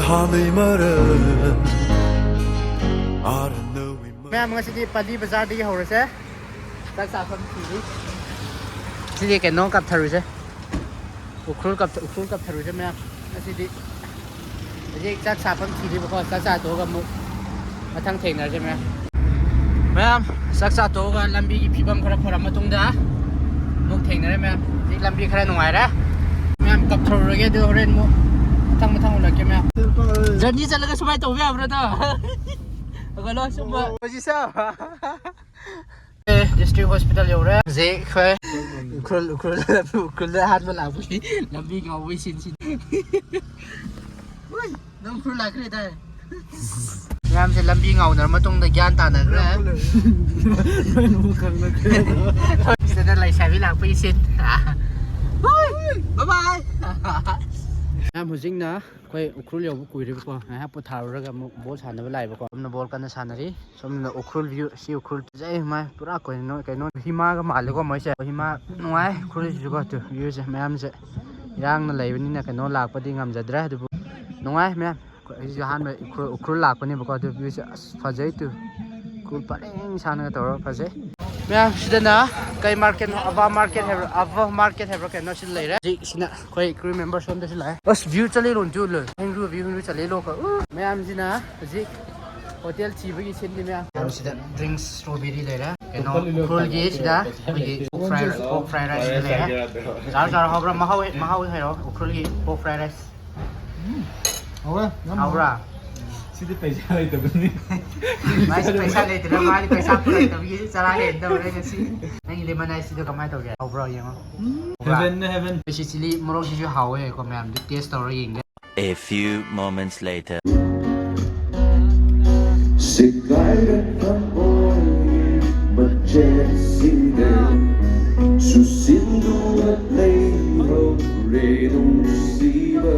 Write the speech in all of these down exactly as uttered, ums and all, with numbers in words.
ꯍꯥꯟꯅꯩ ꯃꯔꯝ ꯑꯥꯔ ꯅꯧꯏ ꯃꯔꯝ꯫ ꯃꯌꯥꯝ, ꯉꯁꯤꯗꯤ ꯄꯥꯂꯤ ꯕꯖꯥꯔꯗꯒꯤ ꯍꯧꯔꯁꯦ꯫ ꯆꯥꯛ ꯆꯥꯐꯝ ꯊꯤꯔꯤ꯫ ꯁꯤꯗꯤ ꯀꯩꯅꯣ ꯀꯥꯞꯊꯔꯨꯁꯦ꯫ ꯎꯈ꯭ꯔꯨꯜ ꯀꯥꯞꯊ-, ꯎꯈ꯭ꯔꯨꯜ ꯀꯥꯞꯊꯔꯨꯁꯦ ꯃꯌꯥꯝ꯫ ꯉꯁꯤꯗꯤ ꯍꯧꯖꯤꯛ ꯆꯥꯛ ꯆꯥꯐꯝ ꯊꯤꯔꯤꯕꯀꯣ꯫ ꯆꯥꯛ ꯆꯥ ꯇꯣꯛꯑꯒ ꯑꯃꯨꯛ ꯃꯊꯪ ꯊꯦꯡꯅꯔꯁꯦ ꯃꯌꯥꯝ꯫ ꯃꯌꯥꯝ, ꯆꯥꯛ ꯆꯥ ꯇꯣꯛꯑꯒ ꯂꯝꯕꯤꯒꯤ ꯐꯤꯕꯝ ꯈꯔ ꯐꯔ ꯃꯇꯨꯡꯗ ꯑꯃꯨꯛ ꯊꯦꯡꯅꯔꯦ ꯃꯌꯥꯝ꯫ ꯍꯧꯖꯤꯛ ꯂꯝꯕꯤ ꯈꯔ ꯅꯨꯡꯉꯥꯏꯔꯦ꯫ ꯃꯌꯥꯝ ꯀꯞꯊꯔꯨꯔꯒꯦ, ꯑꯗꯨ ꯍꯣꯔꯦꯟ ꯑꯃꯨꯛ ꯃꯊꯪ ꯃꯊꯪ ꯎꯠꯂꯛꯀꯦ ꯃꯌꯥꯝ꯫ ꯖꯔꯅꯤ ꯆꯠꯂꯒ ꯁꯨꯃꯥꯏꯅ ꯇꯧꯕ ꯌꯥꯕ꯭ꯔꯥ ꯑꯗꯣ? ꯍꯧꯒꯠꯂꯣ, ꯁꯨꯝꯕ꯫ ꯍꯧꯖꯤꯛꯁꯦ ꯗꯤꯁꯇ꯭ꯔꯤꯛ ꯍꯣꯁꯄꯤꯇꯥꯜ ꯌꯧꯔꯦ꯫ ꯍꯧꯖꯤꯛ ꯑꯩꯈꯣꯏ ꯎꯈ꯭ꯔꯨꯜ, ꯎꯈ꯭ꯔꯨꯜ, ꯎꯈ꯭ꯔꯨꯜꯗ ꯑꯍꯥꯟꯕ ꯂꯥꯛꯄꯒꯤ ꯂꯝꯕꯤ ꯉꯥꯎꯕꯒꯤ ꯁꯤꯟꯁꯤ꯫ ꯎꯏ, ꯅꯪ ꯎꯈ꯭ꯔꯨꯜ ꯂꯥꯛꯈ꯭ꯔꯦ ꯇꯥꯏ꯫ ꯃꯌꯥꯝꯁꯦ ꯂꯝꯕꯤ ꯉꯥꯎꯅꯔ ꯃꯇꯨꯡꯗ ꯒ꯭ꯌꯥꯟ ꯇꯥꯅꯈ꯭ꯔꯦ꯫ ꯁꯤꯗꯅ ꯂꯩꯁꯥꯕꯤ ꯂꯥꯛꯄꯒꯤ ꯁꯤꯟ꯫ ꯍꯣꯏ, bye bye꯫ ꯃꯌꯥꯝ, ꯍꯧꯖꯤꯛꯅ ꯑꯩꯈꯣꯏ ꯎꯈ꯭ꯔꯨꯜ ꯌꯧꯕ ꯀꯨꯏꯔꯦꯕꯀꯣ꯫ ꯉꯥꯏꯍꯥꯛ ꯄꯣꯊꯥꯔꯨꯔꯒ ꯑꯃꯨꯛ ꯕꯣꯜ ꯁꯥꯟꯅꯕ ꯂꯥꯛꯑꯦꯕꯀꯣ꯫ ꯑꯗꯨꯝꯅ ꯕꯣꯜ ꯀꯟꯅ ꯁꯥꯟꯅꯔꯤ꯫ ꯁꯣꯝꯗ ꯎꯈ꯭ꯔꯨꯜ view, ꯁꯤ ꯎꯈ꯭ꯔꯨꯜ ꯐꯖꯩ ꯃꯥꯏ ꯄꯨꯔꯥ ꯀꯩꯅꯣ, ꯀꯩꯅꯣ ꯍꯤꯃꯥꯒ ꯃꯥꯜꯂꯦꯀꯣ ꯃꯣꯏꯁꯦ꯫ ꯍꯤꯃꯥ ꯅꯨꯡꯉꯥꯏ ꯎꯈ꯭ꯔꯨꯜꯁꯤꯁꯨꯀꯣ꯫ ꯇꯨ viewꯁꯦ ꯃꯌꯥꯝꯁꯦ ꯏꯔꯥꯡꯅ ꯂꯩꯕꯅꯤꯅ ꯀꯩꯅꯣ ꯂꯥꯛꯄꯗꯤ ꯉꯝꯖꯗ꯭ꯔꯦ꯫ ꯑꯗꯨꯕꯨ ꯅꯨꯡꯉꯥꯏ ꯃꯌꯥꯝ꯫ ꯑꯩꯁꯨ ꯑꯍꯥꯟꯕ ꯎꯈ꯭ꯔꯨꯜ, ꯎꯈ꯭ꯔꯨꯜ ꯂꯥꯛꯄꯅꯦꯕꯀꯣ꯫ ꯑꯗꯨ viewꯁꯦ ꯑꯁ ꯐꯖꯩ ꯇꯨ꯫ ꯎꯈ꯭ꯔꯨꯜ ꯄꯔꯦꯡ ꯁꯥꯅꯒ ꯇꯧꯔꯒ ꯐꯖꯩ꯫ ꯃꯌꯥꯝ, ꯁꯤꯗꯅ ꯀꯩ marketꯅꯣ? ꯑꯚꯥ market ꯍꯥꯏꯕ꯭ꯔꯥ, ꯑꯚꯥ market ꯍꯥꯏꯕ꯭ꯔꯥ ꯀꯩꯅꯣ ꯁꯤ ꯂꯩꯔꯦ꯫ ꯍꯧꯖꯤꯛ ꯁꯤꯅ ꯑꯩꯈꯣꯏ crew member ꯁꯣꯝꯗꯁꯨ ꯂꯥꯛꯑꯦ꯫ ꯑꯁ, view ꯆꯠꯂꯤꯔꯣ ꯇꯨ ꯂꯣꯏ꯫ ꯍꯦꯡꯔꯨ view ꯍꯦꯡꯔꯨ ꯆꯠꯂꯤ ꯂꯣꯀ꯫ ꯎ! ꯃꯌꯥꯝꯁꯤꯅ ꯍꯧꯖꯤꯛ ꯍꯣꯇꯦꯜ ꯊꯤꯕꯒꯤ ꯁꯤꯟꯅꯤ ꯃꯌꯥꯝ꯫ ꯃꯌꯥꯝ ꯁꯤꯗ drinks strawberry ꯂꯩꯔꯦ꯫ ꯀꯩꯅꯣ ꯎꯈ꯭ꯔꯨꯜꯒꯤ ꯁꯤꯗ ꯑꯩꯈꯣꯏꯒꯤ pork fry, pork fry rice ꯂꯩꯔꯦ꯫ ꯆꯥꯔꯣ, ꯆꯥꯔꯣ, ꯍꯥꯎꯕ꯭ꯔꯥ? ꯃꯍꯥꯎ, ꯃꯍꯥꯎ ꯍꯥꯏꯔꯣ ꯎꯈ꯭ꯔꯨꯜꯒꯤ pork fry rice꯫ ꯍꯥꯎꯋꯦ, ꯌꯥꯝ ꯍꯥꯎꯋꯦ꯫ ꯍꯥꯎꯕ꯭ꯔꯥ? ꯁꯤꯗꯤ ꯄꯩꯁꯥ ꯂꯩꯇꯕꯅꯤ꯫ ꯃꯥꯏꯁꯤ ꯄꯩꯁꯥ ꯂꯩꯇ꯭ꯔꯦ, ꯃꯥꯗꯤ ꯄꯩꯁꯥ ꯄꯨꯔꯛꯇꯕꯒꯤ ꯆꯔꯥ ꯍꯦꯟꯗꯧꯔꯦ ꯉꯁꯤ꯫ ꯅꯪꯒꯤ lemon ice ꯇꯨ ꯀꯃꯥꯏꯅ ꯇꯧꯒꯦ? ꯍꯥꯎꯕ꯭ꯔꯣ? ꯌꯦꯡꯉꯣ꯫ ꯎꯝ, ꯍꯥꯎꯕ꯭ꯔꯥ? Heaven ꯅꯦ, heaven꯫ ꯑꯩꯁꯤ chilli ꯃꯣꯔꯣꯛꯁꯤꯁꯨ ꯍꯥꯎꯋꯦꯀꯣ ꯃꯌꯥꯝꯗꯨ taste ꯇꯧꯔꯒ ꯌꯦꯡꯒꯦ꯫ A few moments later. ꯁꯦꯒꯥꯏꯔ ꯊꯝꯃꯣꯏ ꯃꯆꯦꯠꯁꯤꯗ ꯆꯨꯁꯤꯟꯗꯨꯅ ꯂꯩꯍꯧꯔꯦ ꯅꯨꯡꯁꯤꯕ꯫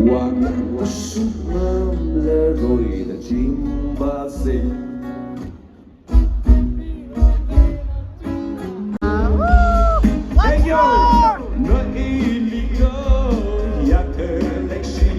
ꯋꯥ ꯉꯥꯡꯕꯁꯨ ꯉꯝꯂꯔꯣꯏꯗ ꯆꯤꯡꯕꯁꯦ꯫ Thank you. ꯅꯣꯏ ꯏꯂꯤꯒꯣ ꯌꯥꯊꯦ ꯂꯩꯁꯤ꯫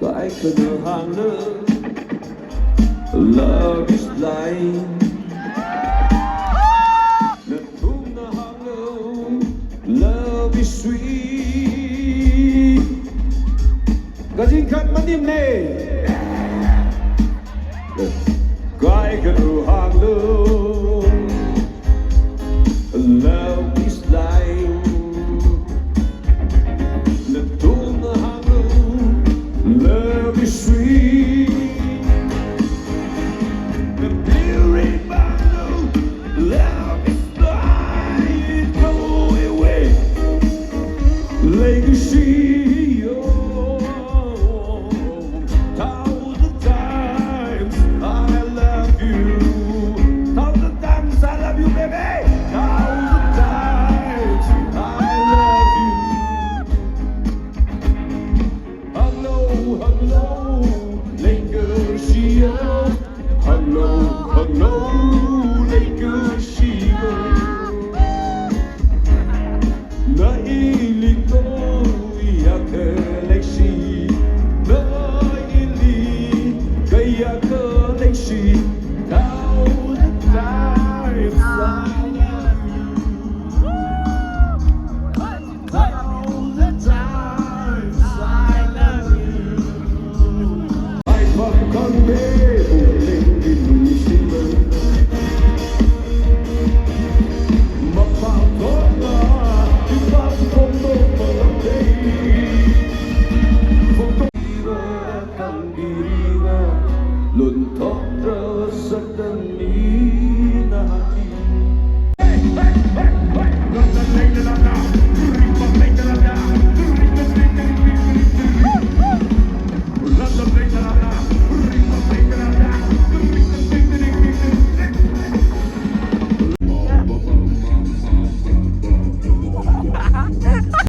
Kaikhanu hanglu, love is blind. Nathumna hanglu, love is sweet. Kajing khat manim ne. Kaikhanu hanglu, love is blind. Nathumna hanglu, love is sweet. The beauty bottle, love is blind. Go away. Legacy, oh,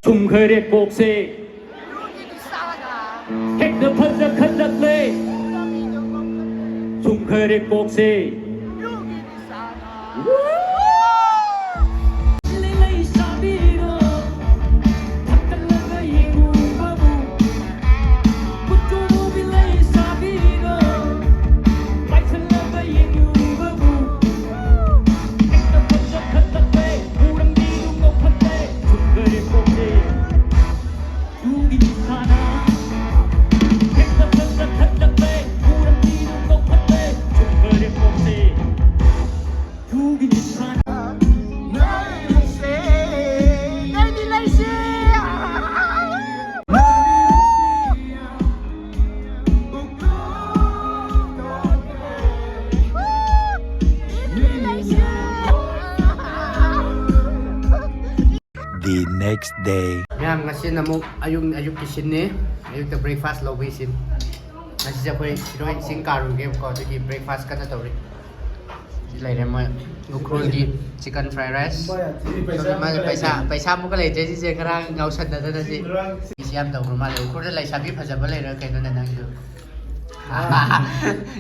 ꯊꯨꯝꯈꯔꯦ ꯀꯣꯛꯁꯦ꯫ ꯍꯦꯛꯇ ꯐꯖꯈꯠꯂꯛꯂꯦ꯫ ꯊꯨꯝꯈꯔꯦ ꯀꯣꯛꯁꯦ꯫ The next day. ꯃꯌꯥꯝ, ꯉꯁꯤꯅ ꯑꯃꯨꯛ ꯑꯌꯨꯛ, ꯑꯌꯨꯛꯀꯤ ꯁꯤꯟꯅꯤ꯫ ꯑꯌꯨꯛꯇ breakfast ꯂꯧꯕꯒꯤ ꯁꯤꯟ꯫ ꯉꯁꯤꯁꯦ ꯑꯩꯈꯣꯏ ꯁꯤꯔꯣꯏ ꯆꯤꯡ ꯀꯥꯔꯨꯒꯦꯕꯀꯣ, ꯑꯗꯨꯒꯤ breakfast ꯀꯟꯅ ꯇꯧꯔꯤ꯫ ꯁꯤ ꯂꯩꯔꯦ ꯃꯣꯏ ꯎꯈ꯭ꯔꯨꯜꯒꯤ chicken fried rice꯫ ꯁꯣꯝꯗ ꯃꯥꯁꯦ ꯄꯩꯁꯥ, ꯄꯩꯁꯥ ꯑꯃꯨꯛꯀ ꯂꯩꯇ꯭ꯔꯦ ꯁꯤꯁꯦ, ꯉꯔꯥꯡ ꯉꯥꯎꯁꯟꯅꯗꯅ ꯁꯤ꯫ ꯁꯤ ꯌꯥꯝ ꯇꯧꯕ꯭ꯔꯣ ꯃꯥꯜꯂꯦ꯫ ꯎꯈ꯭ꯔꯨꯜꯗ ꯂꯩꯁꯥꯕꯤ ꯐꯖꯕ ꯂꯩꯔ ꯀꯩꯅꯣꯅꯦ ꯅꯪꯁꯨ?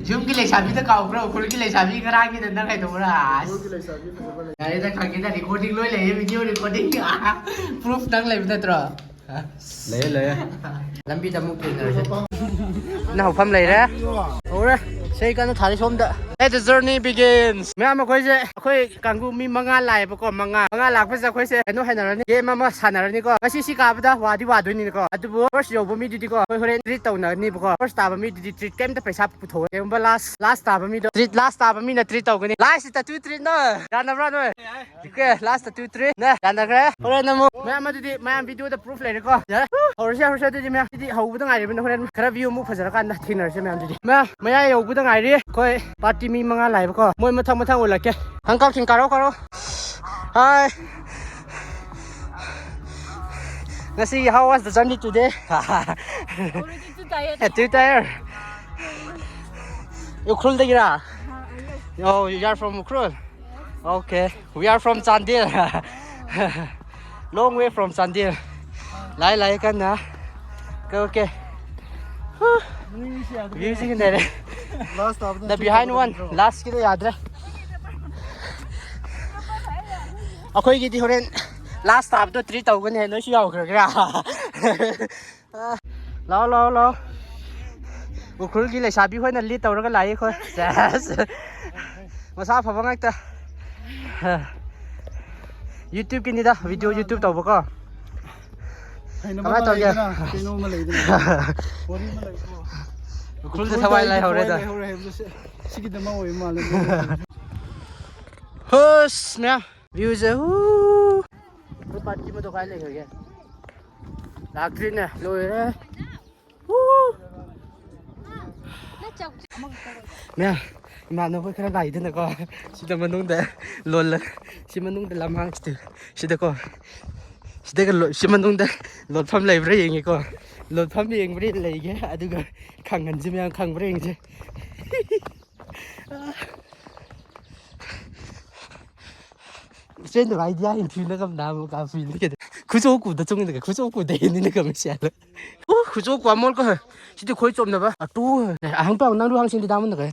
ꯌꯨꯝꯒꯤ ꯂꯩꯁꯥꯕꯤꯗ ꯀꯥꯎꯈ꯭ꯔꯣ, ꯎꯈ꯭ꯔꯨꯜꯒꯤ ꯂꯩꯁꯥꯕꯤ ꯉꯔꯥꯡꯒꯤꯗ ꯅꯪ ꯀꯩꯗꯧꯕ꯭ꯔꯥ? ꯑꯁ꯫ ꯎꯈ꯭ꯔꯨꯜꯒꯤ ꯂꯩꯁꯥꯕꯤ ꯐꯖꯕ ꯂꯩ꯫ ꯌꯥꯔꯦꯗ, ꯈꯪꯉꯦꯗ, recording ꯂꯣꯏ ꯂꯩꯌꯦ, video recording꯫ Proof ꯅꯪ ꯂꯩꯕ ꯅꯠꯇ꯭ꯔꯣ? ꯂꯩꯌꯦ, ꯂꯩꯌꯦ꯫ ꯂꯝꯕꯤꯗ ꯑꯃꯨꯛ ꯊꯦꯡꯅꯔꯁꯦ꯫ ꯅ ꯍꯧꯐꯝ ꯂꯩꯔꯦ꯫ ꯍꯧꯔꯦ꯫ ꯏꯁꯩ ꯀꯟꯅ ꯊꯥꯔꯤ ꯁꯣꯝꯗ꯫ Let the journey begins꯫ ꯃꯌꯥꯝ, ꯑꯩꯈꯣꯏꯁꯦ, ꯑꯩꯈꯣꯏ ꯀꯥꯡꯕꯨ ꯃꯤ ꯃꯉꯥ ꯂꯥꯛꯑꯦꯕꯀꯣ, ꯃꯉꯥ꯫ ꯃꯉꯥ ꯂꯥꯛꯄꯁꯤꯗ ꯑꯩꯈꯣꯏꯁꯦ ꯀꯩꯅꯣ ꯍꯥꯏꯅꯔꯅꯤ, game ꯑꯃ ꯁꯥꯟꯅꯔꯅꯤꯀꯣ꯫ ꯉꯁꯤ ꯁꯤ ꯀꯥꯕꯗ ꯋꯥꯗꯤ ꯋꯥꯗꯣꯏꯅꯤꯀꯣ꯫ ꯑꯗꯨꯕꯨ first ꯌꯧꯕ ꯃꯤꯗꯨꯗꯤꯀꯣ, ꯑꯩꯈꯣꯏ ꯍꯣꯔꯦꯟ treat ꯇꯧꯅꯒꯅꯤꯕꯀꯣ꯫ First ꯇꯥꯕ ꯃꯤꯗꯨꯗꯤ treat ꯀꯩꯝꯇ ꯄꯩꯁꯥ ꯄꯨꯊꯣꯛꯑꯣꯏ꯫ ꯀꯩꯒꯨꯝꯕ last, last ꯇꯥꯕ ꯃꯤꯗꯣ treat, last ꯇꯥꯕ ꯃꯤꯅ treat ꯇꯧꯒꯅꯤ꯫ Last ꯇ two treat ꯅꯣ꯫ ꯌꯥꯅꯕ꯭ꯔꯥ ꯅꯣꯏ? Okay, last ꯇ two treat ꯅꯦ꯫ ꯌꯥꯅꯈ꯭ꯔꯦ꯫ ꯍꯣꯔꯦꯟ ꯑꯃꯨꯛ ꯃꯌꯥꯝ ꯑꯗꯨꯗꯤ ꯃꯌꯥꯝ video ꯗ proof ꯂꯩꯔꯦꯀꯣ꯫ ꯌꯥꯔꯦ꯫ ꯍꯧꯔꯁꯦ, ꯍꯧꯔꯁꯦ ꯑꯗꯨꯗꯤ ꯃꯌꯥꯝ꯫ ꯁꯤꯗꯤ ꯍꯧꯕꯗ ꯉꯥꯏꯔꯤꯕꯅ ꯍꯣꯔꯦꯟ ꯈꯔ view ꯑꯃꯨꯛ ꯐꯖꯔꯀꯥꯟꯗ ꯊꯦꯡꯅꯔꯁꯦ ꯃꯌꯥꯝ ꯑꯗꯨꯗꯤ꯫ ꯃꯌꯥꯝ, ꯃꯌꯥ ꯌꯧꯕꯗ ꯉꯥꯏꯔꯤ꯫ ꯑꯩꯈꯣꯏ party ꯃꯤ ꯃꯉꯥ ꯂꯥꯛꯑꯦꯕꯀꯣ꯫ ꯃꯣꯏ ꯃꯊꯪ ꯃꯊꯪ ꯎꯠꯂꯛꯀꯦ꯫ ꯈꯪꯀꯥꯞꯁꯤꯡ ꯀꯥꯔꯣ, ꯀꯥꯔꯣ꯫ Hi꯫ ꯉꯁꯤ how was the journey today? Already too tired. Too tired? ꯎꯈ꯭ꯔꯨꯜꯗꯒꯤꯔꯥ? Oh, you are from Ukhrul? Okay. We are from Chandel. Long way from Chandel. ꯂꯥꯛꯑꯦ, ꯂꯥꯛꯑꯦ ꯀꯟꯅ꯫ Okay, okay. View ꯁꯤ ꯂꯩꯔꯦ꯫ Last ꯇꯥꯕꯗ The behind one, last ꯀꯤꯗꯣ ꯌꯥꯗ꯭ꯔꯦ꯫ ꯑꯩꯈꯣꯏꯒꯤꯗꯤ ꯍꯣꯔꯦꯟ last ꯇꯥꯕꯗꯣ treat ꯇꯧꯒꯅꯤ꯫ ꯅꯣꯏꯁꯨ ꯌꯥꯎꯈ꯭ꯔꯒꯦꯔꯥ? ꯂꯥꯛꯑꯣ, ꯂꯥꯛꯑꯣ, ꯂꯥꯛꯑꯣ꯫ ꯎꯈ꯭ꯔꯨꯜꯒꯤ ꯂꯩꯁꯥꯕꯤ ꯍꯣꯏꯅ lead ꯇꯧꯔꯒ ꯂꯥꯛꯏ ꯑꯩꯈꯣꯏ꯫ ꯁꯦꯁ꯫ ꯃꯁꯥ ꯐꯕ ꯉꯥꯛꯇ꯫ YouTube ꯀꯤꯅꯤꯗ, video YouTube ꯇꯧꯕꯀꯣ꯫ ꯍꯩꯅꯕ ꯀꯃꯥꯏ ꯑꯃ ꯇꯧꯒꯦ? ꯂꯩꯗꯅ, ꯀꯩꯅꯣꯝꯃ ꯂꯩꯗꯅ꯫ ꯋꯥꯔꯤ ꯑꯃ ꯂꯩꯀꯣ꯫ ꯎꯈ꯭ꯔꯨꯜꯗ ꯎꯈ꯭ꯔꯨꯜꯗ ꯊꯋꯥꯏ ꯑꯩꯒꯤ ꯂꯩꯍꯧꯔꯦꯗ꯫ ꯊꯋꯥꯏ ꯂꯩꯍꯧꯔꯦ ꯍꯥꯏꯕꯗꯨ ꯁꯤ-, ꯁꯤꯒꯤꯗꯃꯛ ꯑꯣꯏꯕ ꯃꯥꯜꯂꯦ꯫ ꯍꯨꯁ, ꯃꯌꯥꯝ꯫ View ꯁꯦ, ꯍꯨ꯫ ꯑꯩꯈꯣꯏ ꯄꯥꯔꯇꯤ ꯑꯃꯗꯣ ꯀꯥꯏ ꯂꯩꯈ꯭ꯔꯒꯦ? ꯂꯥꯛꯇ꯭ꯔꯤꯅꯦ, ꯂꯣꯏꯔꯦ꯫ ꯍꯨ꯫ ꯃꯌꯥꯝ, ꯏꯃꯥꯟꯅꯕ ꯈꯔ ꯂꯥꯛꯏꯗꯅꯀꯣ, ꯁꯤꯗ ꯃꯅꯨꯡꯗ ꯂꯣꯜꯂ-, ꯁꯤ ꯃꯅꯨꯡꯗ ꯂꯝꯍꯥꯡ ꯁꯤꯗ-, ꯁꯤꯗꯀꯣ, ꯁꯤꯗꯒ ꯂꯣ-, ꯁꯤ ꯃꯅꯨꯡꯗ ꯂꯣꯠꯐꯝ ꯂꯩꯕ꯭ꯔꯥ ꯌꯦꯡꯒꯦꯀꯣ꯫ ꯂꯣꯠꯐꯝ ꯌꯦꯡꯕ꯭ꯔꯥ ꯂꯩꯒꯦ, ꯑꯗꯨꯒ ꯈꯪꯍꯟꯁꯤ ꯃꯌꯥꯝ, ꯈꯪꯕ꯭ꯔꯥ ꯌꯦꯡꯁꯤ꯫ ꯆꯦꯟꯗꯕ ꯑꯥꯏꯗꯤꯌꯥ ꯍꯦꯟꯅ ꯊꯤꯅ ꯀꯝ ꯅꯥꯕ ꯀꯥ ꯐꯤꯜꯗ ꯀꯩꯗ ꯈꯨꯆꯣ ꯀꯨꯗ ꯆꯨꯡꯗꯒ ꯈꯨꯆꯣ ꯀꯨꯗ ꯍꯦꯟꯅ ꯀꯝ ꯁꯤꯌꯥꯂ꯫ ꯑꯣ, ꯈꯨꯆꯣ ꯀ꯭ꯋꯥ ꯃꯣꯜ ꯀꯣ ꯍꯦ꯫ ꯁꯤꯗꯤ ꯈꯣꯏ ꯆꯣꯞꯅꯕ꯫ ꯑꯇꯨ ꯍꯦ꯫ ꯑꯍꯪ ꯄꯥꯎ ꯅꯪ ꯂꯨꯍꯥꯡ ꯁꯤꯟꯗꯤ ꯗꯥꯃꯟ ꯅꯒ ꯍꯦ꯫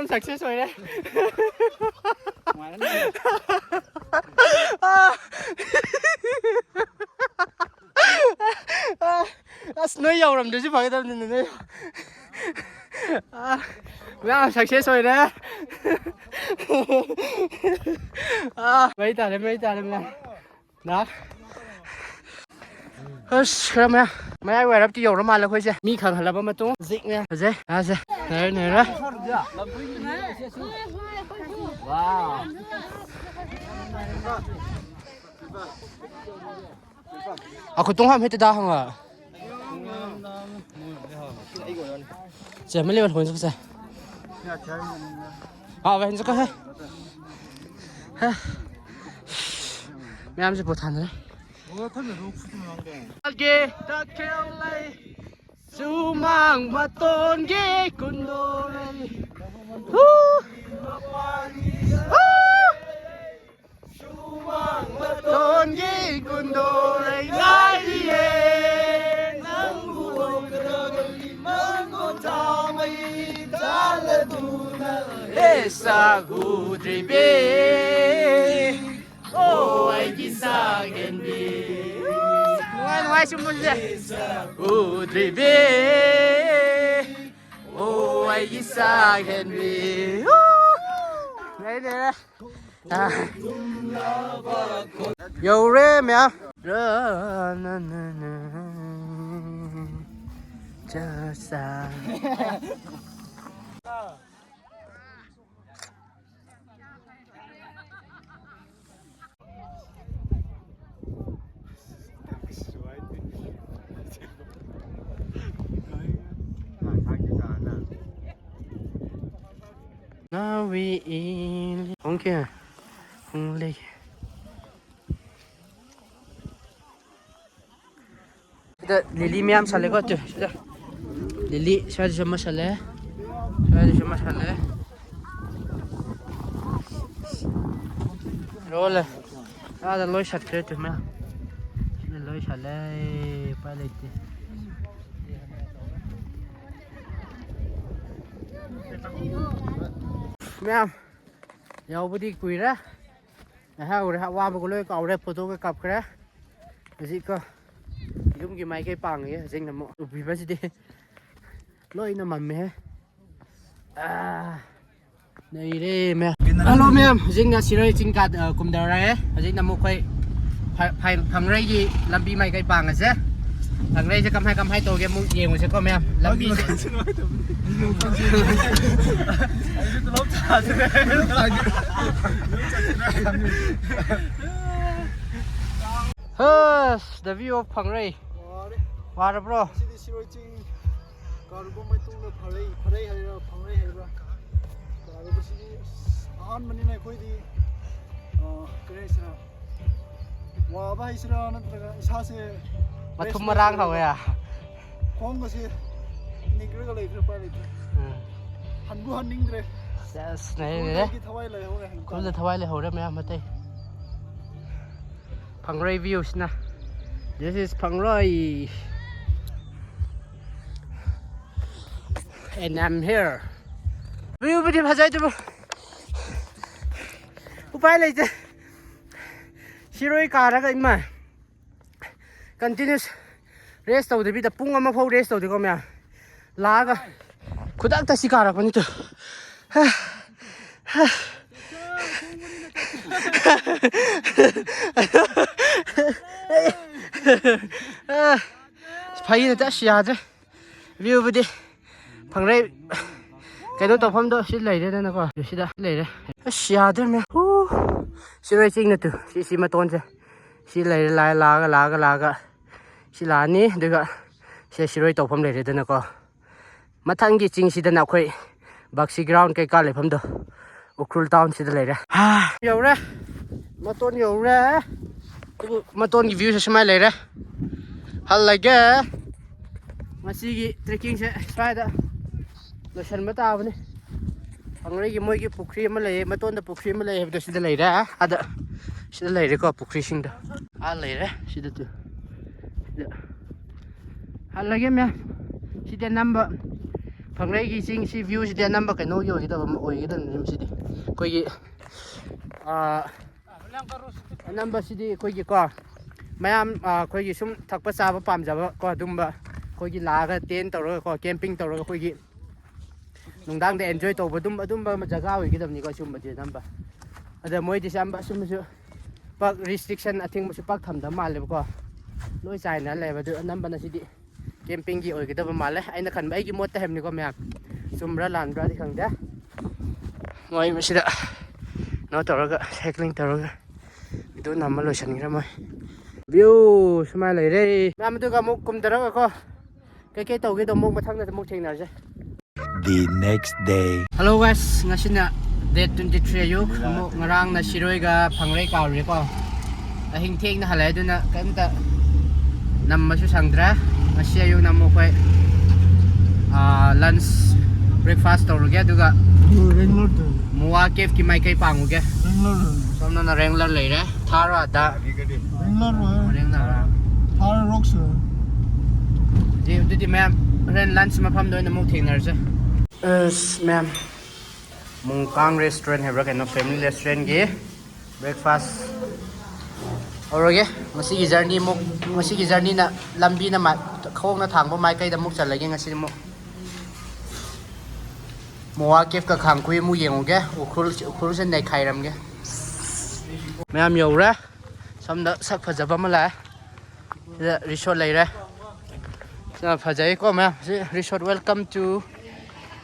ꯌꯥꯝ ꯁꯛꯁꯦꯁ ꯑꯣꯏꯔꯦ꯫ ꯑꯁ, ꯅꯣꯏ ꯌꯧꯔꯝꯗ꯭ꯔꯁꯨ ꯐꯒꯗꯕꯅꯤꯅꯦ, ꯅꯣꯏ꯫ ꯑꯥ, ꯃꯌꯥꯝ ꯁꯛꯁꯦꯁ ꯑꯣꯏꯔꯦ꯫ ꯑꯥ, ꯃꯩ ꯇꯥꯔꯦ, ꯃꯩ ꯇꯥꯔꯦ, ꯃꯌꯥꯝ꯫ ꯂꯥꯛ꯫ ꯑꯁ, ꯈꯔ ꯃꯌꯥ-, ꯃꯌꯥꯏ ꯋꯥꯏꯔꯞꯇꯤ ꯌꯧꯔ ꯃꯥꯜꯂꯦ ꯑꯩꯈꯣꯏꯁꯦ꯫ ꯃꯤ ꯈꯪꯍꯜꯂꯕ ꯃꯇꯨꯡ ꯍꯧꯖꯤꯛꯅꯦ꯫ ꯐꯖꯩ, ꯐꯖꯩ꯫ ꯅꯩꯔꯦ, ꯅꯩꯔꯦ꯫ ꯑꯈꯣꯏ ꯇꯣꯡ ꯍꯥꯝ ꯍꯦꯛꯇ ꯗꯥ ꯍꯪꯉ꯫ ꯆꯦ, ꯃ ꯂꯩꯕ ꯂꯣꯏ ꯆꯠꯁꯦ꯫ ꯍꯥꯎ, ꯚꯥꯏ, ꯆꯠꯀꯣ, ꯍꯦ꯫ ꯍꯦ꯫ ꯃꯌꯥꯝꯁꯦ ꯄꯣꯊꯥꯅꯔꯦ꯫ ꯒꯦ ꯇꯈꯦꯜ ꯂꯩ, ꯁꯨꯃꯥꯡ ꯃꯇꯣꯟꯒꯤ ꯀꯨꯟꯗꯣ ꯂꯩ꯫ ꯍꯨ! ꯍꯨ! ꯁꯨꯃꯥꯡ ꯃꯇꯣꯟꯒꯤ ꯀꯨꯟꯗꯣ ꯂꯩ ꯉꯥꯏꯔꯤꯌꯦ꯫ ꯅꯪꯕꯨ ꯎꯒꯗꯕ ꯃꯪꯒꯣꯜ ꯊꯥꯃꯩ ꯊꯥꯜꯂꯗꯨꯅ ꯍꯦ ꯁꯛ ꯎꯗ꯭ꯔꯤꯕꯤ꯫ ꯑꯣ ꯑꯩꯒꯤ ꯁꯛꯍꯦꯟꯕꯤ꯫ ꯅꯨꯡꯉꯥꯏ, ꯅꯨꯡꯉꯥꯏ ꯁꯨꯝ ꯄꯨꯟꯁꯦ꯫ ꯎꯗ꯭ꯔꯤꯕꯤ꯫ ꯑꯣ ꯑꯩꯒꯤ ꯁꯛꯍꯦꯟꯕꯤ꯫ ꯂꯩꯔꯦ, ꯂꯩꯔꯦ꯫ ꯑꯥ꯫ ꯌꯧꯔꯦ ꯃꯌꯥꯝ꯫ ꯆꯥ ꯆꯥ꯫ ꯅꯥꯎꯏ ꯏꯂꯤ ꯍꯣꯡꯈꯤ ꯍꯣꯡꯂꯤ꯫ ꯁꯤꯗ ꯂꯤꯂꯤ ꯃꯌꯥꯝ ꯁꯥꯠꯂꯦꯀꯣ, ꯇꯨ, ꯁꯤꯗ꯫ ꯂꯤꯂꯤ ꯁ꯭ꯋꯥꯏꯗꯁꯨ ꯑꯃ ꯁꯥꯠꯂꯦ, ꯁ꯭ꯋꯥꯏꯗꯁꯨ ꯑꯃ ꯁꯥꯠꯂꯦ꯫ ꯂꯣꯜꯂꯦ꯫ ꯑꯥꯗ ꯂꯣꯏ ꯁꯥꯠꯈ꯭ꯔꯦ, ꯇꯨ, ꯃꯌꯥꯝ꯫ ꯁꯤꯗ ꯂꯣꯏ ꯁꯥꯠꯂꯦ, ꯎꯄꯥꯏ ꯂꯩꯇꯦ꯫ ꯃꯌꯥꯝ, ꯌꯥꯎꯕꯗꯤ ꯀꯨꯏꯔꯦ꯫ ꯉꯥꯏꯍꯥꯛ ꯎꯔꯦ, ꯑꯋꯥꯕꯒ ꯂꯣꯏ ꯀꯥꯎꯔꯦ, ꯐꯣꯇꯣꯒ ꯀꯥꯞꯈ꯭ꯔꯦ꯫ ꯍꯧꯖꯤꯛꯀꯣ ꯌꯨꯝꯒꯤ ꯃꯥꯏꯀꯩ ꯄꯥꯡꯉꯒꯦ꯫ ꯍꯧꯖꯤꯛꯅ ꯑꯃꯨꯛ ꯎꯕꯤꯕꯁꯤꯗꯤ ꯂꯣꯏꯅ ꯃꯝꯃꯦꯍꯦ꯫ ꯑꯥ, ꯅꯩꯔꯦ ꯃꯌꯥꯝ꯫ ꯍꯜꯂꯣ ꯃꯌꯥꯝ, ꯍꯧꯖꯤꯛꯅ ꯁꯤꯔꯣꯏ ꯆꯤꯡ ꯀꯥ-, ꯑ, ꯀꯨꯝꯊꯔꯛꯑꯦ꯫ ꯍꯧꯖꯤꯛꯅ ꯑꯃꯨꯛ ꯑꯩꯈꯣꯏ ꯐ-, ꯐ-, ꯐꯪꯔꯩꯒꯤ ꯂꯝꯕꯤ ꯃꯥꯏꯀꯩ ꯄꯥꯡꯉꯁꯦ꯫ ꯐꯪꯔꯩꯁꯦ ꯀꯃꯥꯏ ꯀꯃꯥꯏ ꯇꯧꯒꯦ ꯑꯃꯨꯛ ꯌꯦꯡꯉꯨꯁꯦꯀꯣ ꯃꯌꯥꯝ꯫ ꯂꯝꯕꯤꯁꯦ꯫ ꯑꯩꯁꯨ ꯇꯣꯂꯣꯞ ꯆꯥꯗ꯭ꯔꯦ꯫ ꯍꯁ, the view of ꯐꯪꯔꯩ꯫ ꯋꯥꯔꯦ꯫ ꯋꯥꯔꯕ꯭ꯔꯣ? ꯉꯁꯤꯗꯤ ꯁꯤꯔꯣꯏ ꯆꯤꯡ ꯀꯥꯔꯨꯕ ꯃꯇꯨꯡꯗ ꯐꯔꯩ, ꯐꯔꯩ ꯍꯥꯏꯕ꯭ꯔꯥ, ꯐꯪꯔꯩ ꯍꯥꯏꯕ꯭ꯔꯥ? ꯀꯥꯔꯨꯕꯁꯤꯗꯤ ꯑꯁ ꯑꯍꯥꯟꯕꯅꯤꯅ ꯑꯩꯈꯣꯏꯗꯤ, ꯑ, ꯀꯔꯤ ꯍꯥꯏꯁꯤꯔꯥ? ꯋꯥꯕ ꯍꯥꯏꯁꯤꯔꯥ ꯅꯠꯇ꯭ꯔꯒ ꯏꯁꯥꯁꯦ ꯃꯊꯨꯝ ꯔꯦꯁ ꯃꯔꯥꯡ ꯂꯩꯇ꯭ꯔꯦ꯫ ꯍꯧꯋꯦ꯫ ꯈꯣꯡꯒꯁꯦ ꯅꯤꯛꯂꯒ ꯂꯩꯈ꯭ꯔꯦ, ꯎꯄꯥꯏ ꯂꯩꯇ꯭ꯔꯦ꯫ ꯎꯝ꯫ ꯍꯟꯕꯨ ꯍꯟꯅꯤꯡꯗ꯭ꯔꯦ꯫ ꯁꯦꯁ, ꯅꯩꯔꯦ꯫ ꯈꯨꯜꯗꯒꯤ ꯊꯋꯥꯏ ꯂꯩꯍꯧꯔꯦ ꯍꯥꯏꯕ ꯈꯨꯜꯗ ꯇꯥꯔꯦ꯫ ꯊꯋꯥꯏ ꯂꯩꯍꯧꯔꯦ ꯃꯌꯥꯝ ꯃꯇꯩ꯫ ꯐꯪꯔꯣꯏ ꯚ꯭ꯌꯨꯁꯤꯅ꯫ This is ꯐꯪꯔꯣꯏ꯫ And I'm here. ꯚ꯭ꯌꯨꯕꯨꯗꯤ ꯐꯖꯩ ꯑꯗꯨꯕꯨ ꯎꯄꯥꯏ ꯂꯩꯇꯦ꯫ ꯁꯤꯔꯣꯏ ꯀꯥꯔꯒ ꯏꯃꯥ꯫ Continuous rest ꯇꯧꯗꯕꯤꯗ ꯄꯨꯡ ꯑꯃ ꯐꯥꯎ rest ꯇꯧꯗꯦꯀꯣ ꯃꯌꯥꯝ꯫ ꯂꯥꯛꯑꯒ ꯈꯨꯗꯛꯇ ꯁꯤ ꯀꯥꯔꯛꯄꯅꯤ ꯇꯨ꯫ ꯐꯩꯅ ꯇ ꯑꯁ ꯌꯥꯗ꯭ꯔꯦ꯫ Viewꯕꯨꯗꯤ ꯐꯪꯔꯩ ꯀꯩꯅꯣ ꯇꯧꯐꯝꯗꯣ ꯁꯤ ꯂꯩꯔꯦꯗꯅꯀꯣ꯫ ꯁꯤꯗ ꯂꯩꯔꯦ꯫ ꯑꯁ ꯌꯥꯗ꯭ꯔꯦ ꯃꯌꯥꯝ꯫ ꯍꯨ꯫ ꯁꯤꯔꯣꯏ ꯆꯤꯡ ꯅꯠꯇꯦ꯫ ꯁꯤ, ꯁꯤ ꯃꯇꯣꯟꯁꯦ꯫ ꯁꯤ ꯂꯩꯔꯦ, ꯂꯥꯛꯑꯦ, ꯂꯥꯛꯑꯒ, ꯂꯥꯛꯑꯒ, ꯂꯥꯛꯑꯒ ꯁꯤ ꯂꯥꯛꯑꯅꯤ꯫ ꯑꯗꯨꯒ ꯁꯤ ꯁꯤꯔꯣꯏ ꯇꯧꯐꯝ ꯂꯩꯔꯦꯗꯅꯀꯣ꯫ ꯃꯊꯪꯒꯤ ꯆꯤꯡꯁꯤꯗꯅ ꯑꯩꯈꯣꯏ ꯕꯛꯁꯤ ground ꯀꯩꯀꯥ ꯂꯩꯐꯝꯗꯣ ꯎꯈ꯭ꯔꯨꯜ townꯁꯤꯗ ꯂꯩꯔꯦ꯫ ꯍꯥ, ꯌꯧꯔꯦ꯫ ꯃꯇꯣꯟ ꯌꯧꯔꯦ꯫ ꯑꯗꯨꯕꯨ ꯃꯇꯣꯟꯒꯤ viewꯁꯦ ꯁꯨꯃꯥꯏꯅ ꯂꯩꯔꯦ꯫ ꯍꯜꯂꯒꯦ꯫ ꯉꯁꯤꯒꯤ trekkingꯁꯦ ꯁ꯭ꯋꯥꯏꯗ ꯂꯣꯏꯁꯤꯟꯕ ꯇꯥꯕꯅꯤ꯫ ꯐꯪꯔꯩꯒꯤ ꯃꯣꯏꯒꯤ ꯄꯨꯈ꯭ꯔꯤ ꯑꯃ ꯂꯩꯌꯦ, ꯃꯇꯣꯟꯗ ꯄꯨꯈ꯭ꯔꯤ ꯑꯃ ꯂꯩ ꯍꯥꯏꯕꯗꯣ ꯁꯤꯗ ꯂꯩꯔꯦ꯫ ꯑꯗ ꯁꯤꯗ ꯂꯩꯔꯦꯀꯣ ꯄꯨꯈ꯭ꯔꯤꯁꯤꯡꯗꯣ꯫ ꯑꯥ ꯂꯩꯔꯦ ꯁꯤꯗ ꯇꯨ꯫ ꯁꯤꯗ꯫ ꯍꯜꯂꯒꯦ ꯃꯌꯥꯝ꯫ ꯁꯤꯗꯤ ꯑꯅꯝꯕ ꯐꯪꯔꯩꯒꯤ ꯆꯤꯡ ꯁꯤ viewꯁꯤꯗꯤ ꯑꯅꯝꯕ ꯀꯩꯅꯣꯒꯤ ꯑꯣꯏꯒꯗꯕ ꯑꯃ ꯑꯣꯏꯒꯗꯕꯅꯤ ꯁꯤꯗꯤ꯫ ꯑꯩꯈꯣꯏꯒꯤ, ꯑꯥ, ꯑꯅꯝꯕꯁꯤꯗꯤ ꯑꯩꯈꯣꯏꯒꯤꯀꯣ ꯃꯌꯥꯝ, ꯑꯥ, ꯑꯩꯈꯣꯏꯒꯤ ꯁꯨꯝ ꯊꯛꯄ ꯆꯥꯕ ꯄꯥꯝꯖꯕ ꯀꯣ ꯑꯗꯨꯝꯕ ꯑꯩꯈꯣꯏꯒꯤ ꯂꯥꯛꯑꯒ tent ꯇꯧꯔꯒꯀꯣ camping ꯇꯧꯔꯒ ꯑꯩꯈꯣꯏꯒꯤ ꯅꯨꯡꯗꯥꯡꯗ enjoy ꯇꯧꯕ ꯑꯗꯨꯝ ꯑꯗꯨꯝꯕ ꯑꯃ ꯖꯒꯥ ꯑꯣꯏꯒꯗꯕꯅꯤꯀꯣ ꯁꯤꯒꯨꯝꯕꯁꯦ ꯑꯅꯝꯕ꯫ ꯑꯗ ꯃꯣꯏꯗꯤ ꯁꯤ ꯑꯌꯥꯝꯕ ꯑꯁꯨꯝꯕꯁꯨ ꯄꯥꯛ restriction ꯑꯊꯤꯡꯕꯁꯨ ꯄꯥꯛ ꯊꯝꯗꯕ ꯃꯥꯜꯂꯦꯕꯀꯣ꯫ ꯂꯣꯏ ꯆꯥꯏꯅ ꯂꯩꯕ ꯑꯗꯨ ꯑꯅꯝꯕꯅ ꯁꯤꯗꯤ campingꯒꯤ ꯑꯣꯏꯒꯗꯕ ꯃꯥꯜꯂꯦ꯫ ꯑꯩꯅ ꯈꯟꯕ ꯑꯩꯒꯤ ꯃꯣꯠꯇ ꯍꯥꯏꯕꯅꯤꯀꯣ ꯃꯌꯥꯝ꯫ ꯆꯨꯝꯕ꯭ꯔꯥ ꯂꯥꯟꯕ꯭ꯔꯥꯗꯤ ꯈꯪꯗꯦ꯫ ꯃꯣꯏ ꯃꯁꯤꯗ ꯀꯩꯅꯣ ꯇꯧꯔꯒ cycling ꯇꯧꯔꯒ video ꯅꯝꯕ ꯂꯣꯏꯁꯤꯟꯈ꯭ꯔꯦ ꯃꯣꯏ꯫ View ꯁꯨꯃꯥꯏꯅ ꯂꯩꯔꯦ꯫ ꯃꯌꯥꯝ ꯑꯗꯨꯒ ꯑꯃꯨꯛ ꯀꯨꯝꯊꯔꯒꯀꯣ ꯀꯩꯀꯩ ꯇꯧꯒꯦꯗꯣ ꯑꯃꯨꯛ ꯃꯊꯪꯗ ꯑꯃꯨꯛ ꯊꯦꯡꯅꯔꯁꯦ꯫ The next day. Hello guys, ꯉꯁꯤꯅ date twenty three ꯑꯌꯨꯛ꯫ ꯑꯃꯨꯛ ꯉꯔꯥꯡꯅ ꯁꯤꯔꯣꯏꯒ ꯐꯪꯔꯩ ꯀꯥꯔꯨꯔꯦꯀꯣ꯫ ꯑꯍꯤꯡ ꯊꯦꯡꯅ ꯍꯜꯂꯛꯑꯦ, ꯑꯗꯨꯅ ꯀꯩꯝꯇ ꯅꯝꯕꯁꯨ ꯁꯪꯗ꯭ꯔꯦ꯫ ꯉꯁꯤ ꯑꯌꯨꯛꯅ ꯑꯃꯨꯛ ꯑꯩꯈꯣꯏ ꯂꯟꯁ, ꯕ꯭ꯔꯦꯛꯐꯥꯁ ꯇꯧꯔꯒꯦ, ꯑꯗꯨꯒ ꯔꯦꯡꯂꯔꯗ ꯃꯨꯋꯥ ꯀꯦꯐꯀꯤ ꯃꯥꯏꯀꯩ ꯄꯥꯡꯉꯨꯒꯦ꯫ ꯔꯦꯡꯂꯔ꯫ ꯁꯣꯝꯗꯅ ꯔꯦꯡꯂꯔ ꯂꯩꯔꯦ, ꯊꯥꯔ ꯑꯗ꯫ ꯔꯦꯡꯂꯔ ꯑꯣꯏ꯫ ꯔꯦꯡꯂꯔ꯫ ꯊꯥꯔ ꯔꯣꯛꯁ꯫ ꯑꯗꯨꯗꯤ ꯃꯌꯥꯝ, ꯍꯣꯔꯦꯟ ꯂꯟꯁ ꯃꯐꯝꯗ ꯑꯣꯏꯅ ꯑꯃꯨꯛ ꯊꯦꯡꯅꯔꯁꯦ꯫ ꯑꯁ ꯃꯌꯥꯝ, ꯃꯨꯡꯀꯥꯡ ꯔꯦꯁꯇꯨꯔꯦꯟ ꯍꯥꯏꯕ꯭ꯔꯥ ꯀꯩꯅꯣ, ꯐꯦꯃꯤꯂꯤ ꯔꯦꯁꯇꯨꯔꯦꯟꯒꯤ ꯕ꯭ꯔꯦꯛꯐꯥꯁ ꯍꯧꯔꯒꯦ꯫ ꯉꯁꯤꯒꯤ ꯖꯔꯅꯤ ꯑꯃꯨꯛ, ꯉꯁꯤꯒꯤ ꯖꯔꯅꯤꯅ, ꯂꯝꯕꯤꯅ ꯃꯥ-, ꯈꯣꯡꯅ ꯊꯥꯡꯕ ꯃꯥꯏꯀꯩꯗ ꯑꯃꯨꯛ ꯆꯠꯂꯒꯦ ꯉꯁꯤꯗꯤ ꯑꯃꯨꯛ꯫ ꯃꯣꯋꯥ ꯀꯦꯐꯀ ꯈꯥꯡꯈꯨꯏ ꯑꯃꯨꯛ ꯌꯦꯡꯉꯨꯒꯦ꯫ ꯎꯈ꯭ꯔꯨꯜ, ꯎꯈ꯭ꯔꯨꯜꯁꯦ ꯅꯩꯈꯥꯏꯔꯝꯒꯦ꯫ ꯃꯌꯥꯝ ꯌꯧꯔꯦ꯫ ꯁꯣꯝꯗ ꯁꯛ ꯐꯖꯕ ꯑꯃ ꯂꯥꯛꯑꯦ꯫ ꯁꯤꯗ ꯔꯤꯁꯣꯔꯠ ꯂꯩꯔꯦ꯫ ꯁꯤꯅ ꯐꯖꯩꯀꯣ ꯃꯌꯥꯝ꯫ ꯁꯤ resort, "Welcome to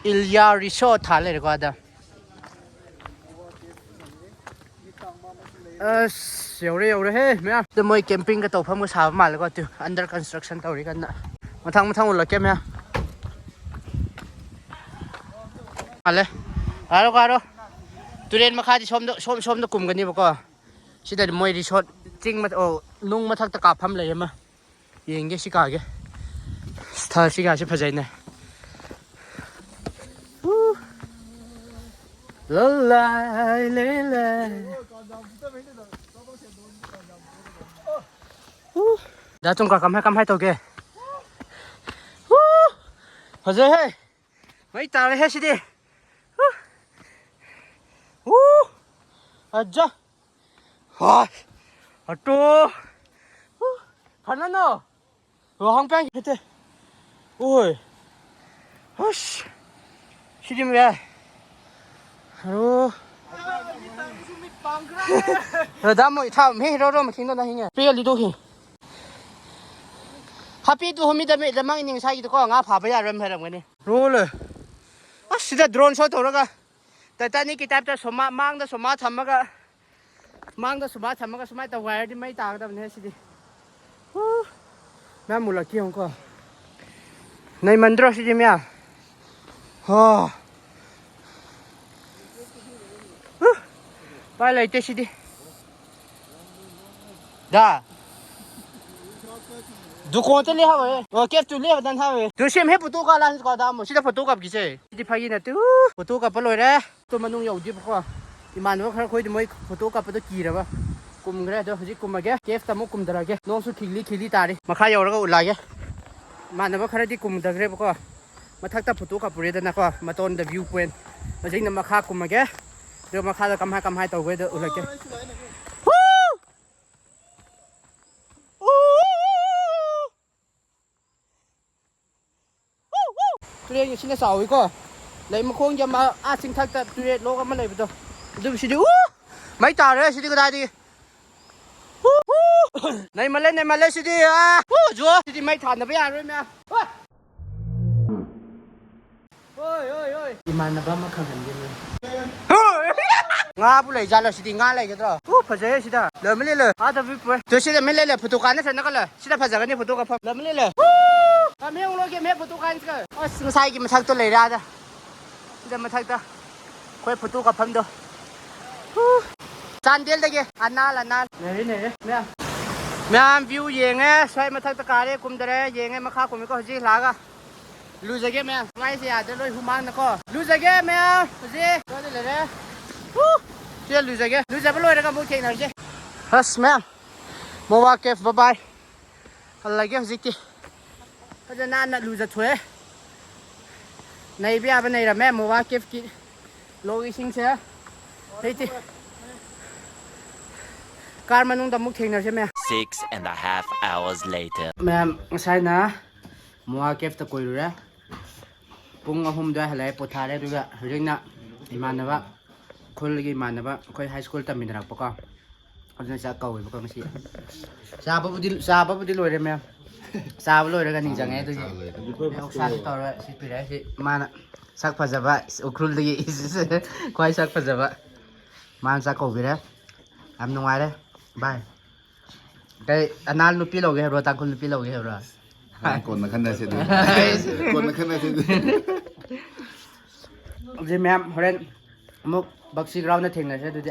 Ilya Resort" ꯊꯥ ꯂꯩꯔꯦꯀꯣ ꯑꯗ꯫ ꯑꯁ, ꯌꯧꯔꯦ, ꯌꯧꯔꯦꯍꯦ ꯃꯌꯥꯝ꯫ ꯁꯤꯗ ꯃꯣꯏ ꯀꯦꯝꯄꯤꯡꯒ ꯇꯧꯐꯝꯒ ꯁꯥꯕ ꯃꯥꯜꯂꯦꯀꯣ꯫ ꯑꯗꯨ under construction ꯇꯧꯔꯤ ꯀꯟꯅ꯫ ꯃꯊꯪ, ꯃꯊꯪ ꯎꯠꯂꯛꯀꯦ ꯃꯌꯥꯝ꯫ ꯃꯥꯜꯂꯦ꯫ ꯀꯥꯔꯣ, ꯀꯥꯔꯣ꯫ ꯇꯨꯔꯦꯟ ꯃꯈꯥꯗꯤ ꯁꯣꯝꯗ, ꯁꯣꯝ, ꯁꯣꯝꯗ ꯀꯨꯝꯒꯅꯦꯕꯀꯣ꯫ ꯁꯤꯗꯗꯤ ꯃꯣꯏ ꯔꯤꯁꯣꯔꯠ ꯆꯤꯡ ꯃꯊ-, ꯑꯣ, ꯅꯨꯡ ꯃꯊꯛꯇ ꯀꯥꯞꯐꯝ ꯂꯩ ꯑꯃ꯫ ꯌꯦꯡꯒꯦ ꯁꯤ ꯀꯥꯒꯦ꯫ ꯑꯁ, ꯊꯥ ꯁꯤ ꯀꯥꯁꯦ ꯐꯖꯩꯅꯦ꯫ ꯎ꯫ ꯂꯂꯥꯏ ꯂꯦꯂꯦ꯫ ꯎ꯫ ꯗꯥ ꯆꯣꯡꯀ ꯀꯃꯥꯏ, ꯀꯃꯥꯏ ꯇꯧꯒꯦ? ꯎ꯫ ꯐꯖꯩꯍꯦ꯫ ꯃꯩ ꯇꯥꯔꯦꯍꯦ ꯁꯤꯗꯤ꯫ ꯎ꯫ ꯎ꯫ ꯑꯠꯖꯥ꯫ ꯍꯥ꯫ ꯑꯇꯣ꯫ ꯎ꯫ ꯐꯅꯅꯣ꯫ ꯔꯣꯍꯥꯡ ꯄꯦꯡ ꯈꯤꯇꯦ꯫ ꯎꯍꯣꯏ꯫ ꯍꯁ꯫ ꯁꯤꯗꯤ ꯃꯌꯥ꯫ ꯍꯜꯂꯣ꯫ ꯔꯣꯗꯥ ꯃꯣꯏ ꯊꯥꯎ ꯃꯤ ꯔꯣ ꯔꯣ ꯃꯈꯤꯡꯗꯣ ꯅ ꯍꯤꯡꯉꯦ꯫ ꯄꯦ ꯂꯤꯗꯣ ꯍꯤ꯫ ꯍꯥꯄꯤ ꯇꯨ ꯍꯣꯃꯤ ꯗꯃꯦ ꯗꯃꯥꯡ ꯏꯅꯤꯡ ꯁꯥꯏꯒꯤꯗꯣ ꯀꯣ ꯉꯥ ꯐꯥꯕ ꯌꯥꯔꯣꯏ ꯍꯥꯏꯔꯝꯒꯅꯤ꯫ ꯔꯣꯜ꯫ ꯑꯁ ꯁꯤꯗ ꯗ꯭ꯔꯣꯟ ꯁꯣꯠ ꯇꯧꯔꯒ ꯇꯥꯏꯇꯥꯅꯤꯛꯀꯤ ꯇꯥꯏꯞꯇ ꯁꯣꯃꯥ ꯃꯥꯡꯗ ꯁꯣꯃꯥ ꯊꯝꯃꯒ ꯃꯥꯡꯗ ꯁꯨꯃꯥꯏꯅ ꯊꯝꯃꯒ ꯁꯨꯃꯥꯏꯅ ꯇꯧꯕ ꯍꯥꯏꯔꯗꯤ ꯃꯩ ꯇꯥꯒꯗꯕꯅꯦ ꯁꯤꯗꯤ꯫ ꯍꯨ꯫ ꯃꯌꯥꯝ ꯃꯨꯜꯂꯛꯀꯦ ꯌꯦꯡꯉꯨꯀꯣ꯫ ꯅꯩꯃꯟꯗ꯭ꯔꯣ ꯁꯤꯗꯤ ꯃꯌꯥꯝ? ꯍꯣ꯫ ꯍꯨ꯫ ꯎꯄꯥꯏ ꯂꯩꯇꯦ ꯁꯤꯗꯤ꯫ ꯗꯥ꯫ ꯗꯨꯀꯥꯟꯗ ꯂꯦꯞꯍꯧꯋꯦ꯫ ꯑꯣ, ꯀꯦꯞꯇꯨ ꯂꯦꯞꯍꯧꯗꯅ ꯊꯥꯋꯦ꯫ ꯇꯨ ꯁꯦꯝ ꯍꯦ ꯐꯣꯇꯣ ꯀꯥꯞꯂꯥ ꯀꯣ ꯗꯥ ꯑꯃꯨꯛ꯫ ꯁꯤꯗ ꯐꯣꯇꯣ ꯀꯥꯞꯈꯤꯁꯦ꯫ ꯁꯤꯗꯤ ꯐꯥꯒꯤ ꯅꯠꯇꯦ꯫ ꯎ, ꯐꯣꯇꯣ ꯀꯥꯞꯄ ꯂꯣꯏꯔꯦ꯫ ꯇꯨ ꯃꯅꯨꯡ ꯌꯧꯗ꯭ꯔꯤꯕꯀꯣ꯫ ꯏꯃꯥꯟꯅꯕ ꯈꯔ ꯈꯣꯏꯗꯤ ꯃꯣꯏ ꯐꯣꯇꯣ ꯀꯥꯞꯄꯗꯣ ꯀꯤꯔꯕ꯫ ꯀꯨꯝꯈ꯭ꯔꯦ꯫ ꯑꯗꯣ ꯍꯧꯖꯤꯛ ꯀꯨꯝꯃꯒꯦ꯫ ꯀꯦꯞꯇ ꯑꯃꯨꯛ ꯀꯨꯝꯊꯔꯛꯑꯒꯦ꯫ ꯅꯣꯡꯁꯨ ꯈꯤꯛꯂꯤ ꯈꯤꯛꯂꯤ ꯇꯥꯔꯤ꯫ ꯃꯈꯥ ꯌꯧꯔꯒ ꯎꯠꯂꯛꯑꯒꯦ꯫ ꯏꯃꯥꯟꯅꯕ ꯈꯔꯗꯤ ꯀꯨꯝꯊꯈ꯭ꯔꯦꯕꯀꯣ꯫ ꯃꯊꯛꯇ ꯐꯣꯇꯣ ꯀꯥꯞꯄꯨꯔꯦꯗꯅꯀꯣ꯫ ꯃꯇꯣꯟꯗ view point꯫ ꯍꯧꯖꯤꯛꯅ ꯃꯈꯥ ꯀꯨꯝꯃꯒꯦ꯫ ꯑꯗꯣ ꯃꯈꯥꯗ ꯀꯃꯥꯏ ꯀꯃꯥꯏ ꯇꯧꯒꯦꯗꯣ ꯎꯠꯂꯛꯀꯦ꯫ ꯍꯨ! ꯎ! ꯇꯨꯔꯦꯟꯒꯤ ꯏꯁꯤꯡꯅ ꯆꯥꯎꯋꯤꯀꯣ꯫ ꯂꯩ ꯃꯈꯣꯡꯒꯤ ꯑꯃ ꯑꯥ ꯆꯤꯡꯊꯛꯇ ꯇꯨꯔꯦꯜ ꯂꯣꯛ ꯑꯃ ꯂꯩꯕꯗꯣ꯫ ꯑꯗꯨ ꯁꯤꯗꯤ ꯎ! ꯃꯩ ꯇꯥꯔꯦ ꯁꯤꯗꯤ ꯀꯗꯥꯏꯗꯒꯤ꯫ ꯎ! ꯎ! ꯅꯩꯃꯜꯂꯦ, ꯅꯩꯃꯜꯂꯦ ꯁꯤꯗꯤ꯫ ꯑꯥ! ꯎ! ꯖꯣ! ꯁꯤꯗꯤ ꯃꯩ ꯊꯥꯟꯗꯕ ꯌꯥꯔꯔꯣꯏ ꯃꯌꯥꯝ꯫ ꯍꯣꯏ! ꯍꯣꯏ, ꯍꯣꯏ, ꯍꯣꯏ꯫ ꯏꯃꯥꯟꯅꯕ ꯑꯃ ꯈꯪꯍꯟꯒꯦ ꯅꯣꯏ꯫ ꯉꯥꯕꯨ ꯂꯩꯖꯥꯠꯂꯣ ꯁꯤꯗꯤ? ꯉꯥ ꯂꯩꯒꯗ꯭ꯔꯣ? ꯎ, ꯐꯖꯩꯌꯦ ꯁꯤꯗ꯫ ꯂꯣꯏꯃ ꯂꯩ ꯂꯣꯏ꯫ ꯑꯥꯗ view point꯫ ꯇꯨ ꯁꯤꯗ ꯃꯤ ꯂꯩ ꯂꯩ꯫ ꯐꯣꯇꯣ ꯀꯥꯟꯅ ꯆꯠꯅꯒ ꯂꯣꯏ꯫ ꯁꯤꯗ ꯐꯖꯒꯅꯤ ꯐꯣꯇꯣ ꯀꯥꯞꯐꯝ꯫ ꯂꯣꯏꯃ ꯂꯩ ꯂꯣꯏ꯫ ꯎ! ꯀꯃꯦ ꯎꯂꯣ ꯀꯦ ꯃꯦ ꯐꯣꯇꯣ ꯀꯥꯟꯁꯤꯒ꯫ ꯑꯁ, ꯉꯁꯥꯏꯒꯤ ꯃꯊꯛꯇꯣ ꯂꯩꯔꯦ ꯑꯥꯗ꯫ ꯁꯤꯗ ꯃꯊꯛꯇ ꯑꯩꯈꯣꯏ ꯐꯣꯇꯣ ꯀꯥꯞꯐꯝꯗꯣ꯫ ꯍꯨ꯫ ꯆꯥꯟꯗꯦꯜꯗꯒꯤ ꯑꯅꯥꯜ, ꯑꯅꯥꯜ꯫ ꯂꯩꯔꯦ, ꯂꯩꯔꯦ, ꯃꯌꯥꯝ꯫ ꯃꯌꯥꯝ view ꯌꯦꯡꯉꯦ, ꯁ꯭ꯋꯥꯏ ꯃꯊꯛꯇ ꯀꯥꯔꯦ, ꯀꯨꯝꯗꯔꯦ, ꯌꯦꯡꯉꯦ, ꯃꯈꯥ ꯀꯨꯝꯃꯤꯀꯣ ꯍꯧꯖꯤꯛ ꯂꯥꯛꯑꯒ꯫ ꯂꯨꯖꯒꯦ ꯃꯌꯥꯝ, ꯃꯥꯏꯁꯦ ꯌꯥꯗ꯭ꯔꯦ ꯂꯣꯏ ꯍꯨꯃꯥꯡꯅꯀꯣ꯫ ꯂꯨꯖꯒꯦ ꯃꯌꯥꯝ, ꯍꯧꯖꯤꯛ ꯁ꯭ꯋꯥꯏꯗ ꯂꯩꯔꯦ꯫ ꯍꯨ꯫ ꯁꯤꯗ ꯂꯨꯖꯒꯦ, ꯂꯨꯖꯕ ꯂꯣꯏꯔꯒ ꯑꯃꯨꯛ ꯊꯦꯡꯅꯔꯁꯦ꯫ ꯑꯁ ꯃꯌꯥꯝ, ꯃꯣꯋꯥ ꯀꯦꯐ, bye bye꯫ ꯍꯜꯂꯒꯦ ꯍꯧꯖꯤꯛꯇꯤ꯫ ꯐꯖꯅ ꯅꯥꯟꯅ ꯂꯨꯖꯊꯣꯛꯑꯦ꯫ ꯅꯩꯕ ꯌꯥꯕ ꯅꯩꯔꯝꯃꯦ ꯃꯣꯋꯥ ꯀꯦꯐꯀꯤ ꯂꯣꯛ ꯏꯁꯤꯡꯁꯦ꯫ ꯂꯩꯇꯦ꯫ ꯀꯥꯔ ꯃꯅꯨꯡꯗ ꯑꯃꯨꯛ ꯊꯦꯡꯅꯔꯁꯦ ꯃꯌꯥꯝ꯫ Six and a half hours later. ꯃꯌꯥꯝ, ꯉꯁꯥꯏꯅ ꯃꯣꯋꯥ ꯀꯦꯐꯇ ꯀꯣꯏꯔꯨꯔꯦ꯫ ꯄꯨꯡ ꯑꯍꯨꯝ ꯑꯗꯨꯋꯥꯏ ꯍꯜꯂꯛꯑꯦ, ꯄꯣꯊꯥꯔꯦ꯫ ꯑꯗꯨꯒ ꯍꯧꯖꯤꯛꯅ ꯏꯃꯥꯟꯅꯕ, ꯎꯈ꯭ꯔꯨꯜꯒꯤ ꯏꯃꯥꯟꯅꯕ, ꯑꯩꯈꯣꯏ ꯍꯥꯏ ꯁ꯭ꯀꯨꯜ ꯇꯝꯃꯤꯟꯅꯔꯛꯄꯀꯣ꯫ ꯑꯗꯨꯅ ꯆꯥꯛ ꯀꯧꯋꯦꯕꯀꯣ ꯉꯁꯤ꯫ ꯆꯥꯕꯕꯨꯗꯤ, ꯆꯥꯕꯕꯨꯗꯤ ꯂꯣꯏꯔꯦ ꯃꯌꯥꯝ꯫ ꯆꯥꯕ ꯂꯣꯏꯔꯒ ꯅꯤꯡꯁꯤꯡꯉꯦ ꯑꯗꯨꯒꯤ꯫ ꯆꯥꯕ ꯂꯣꯏꯔꯦ꯫ ꯃꯌꯥꯝ ꯑꯣꯛꯁꯥꯁꯨ ꯇꯧꯔꯦ, ꯁꯤ ꯄꯤꯔꯛꯑꯦ꯫ ꯁꯤ ꯃꯥꯅ ꯁꯛ ꯐꯖꯕ, ꯎꯈ꯭ꯔꯨꯜꯗꯒꯤ ꯈ꯭ꯋꯥꯏ ꯁꯛ ꯐꯖꯕ꯫ ꯃꯥꯅ ꯆꯥꯛ ꯀꯧꯕꯤꯔꯦ꯫ ꯌꯥꯝ ꯅꯨꯡꯉꯥꯏꯔꯦ꯫ ꯚꯥꯏ꯫ ꯀꯩ, ꯑꯅꯥꯜ ꯅꯨꯄꯤ ꯂꯧꯒꯦ ꯍꯥꯏꯕ꯭ꯔꯣ, ꯇꯥꯡꯈꯨꯜ ꯅꯨꯄꯤ ꯂꯧꯒꯦ ꯍꯥꯏꯕ꯭ꯔꯣ? ꯍꯣꯔꯦꯟ ꯀꯣꯟꯅ ꯈꯟꯅꯁꯦ ꯑꯗꯨ꯫ ꯀꯣꯟꯅ ꯈꯟꯅꯁꯦ ꯑꯗꯨ꯫ ꯑꯗꯨꯗꯤ ꯃꯌꯥꯝ ꯍꯣꯔꯦꯟ ꯑꯃꯨꯛ ꯕꯛꯁꯤ ꯒ꯭ꯔꯥꯎꯟꯗ ꯊꯦꯡꯅꯁꯦ ꯑꯗꯨꯗꯤ꯫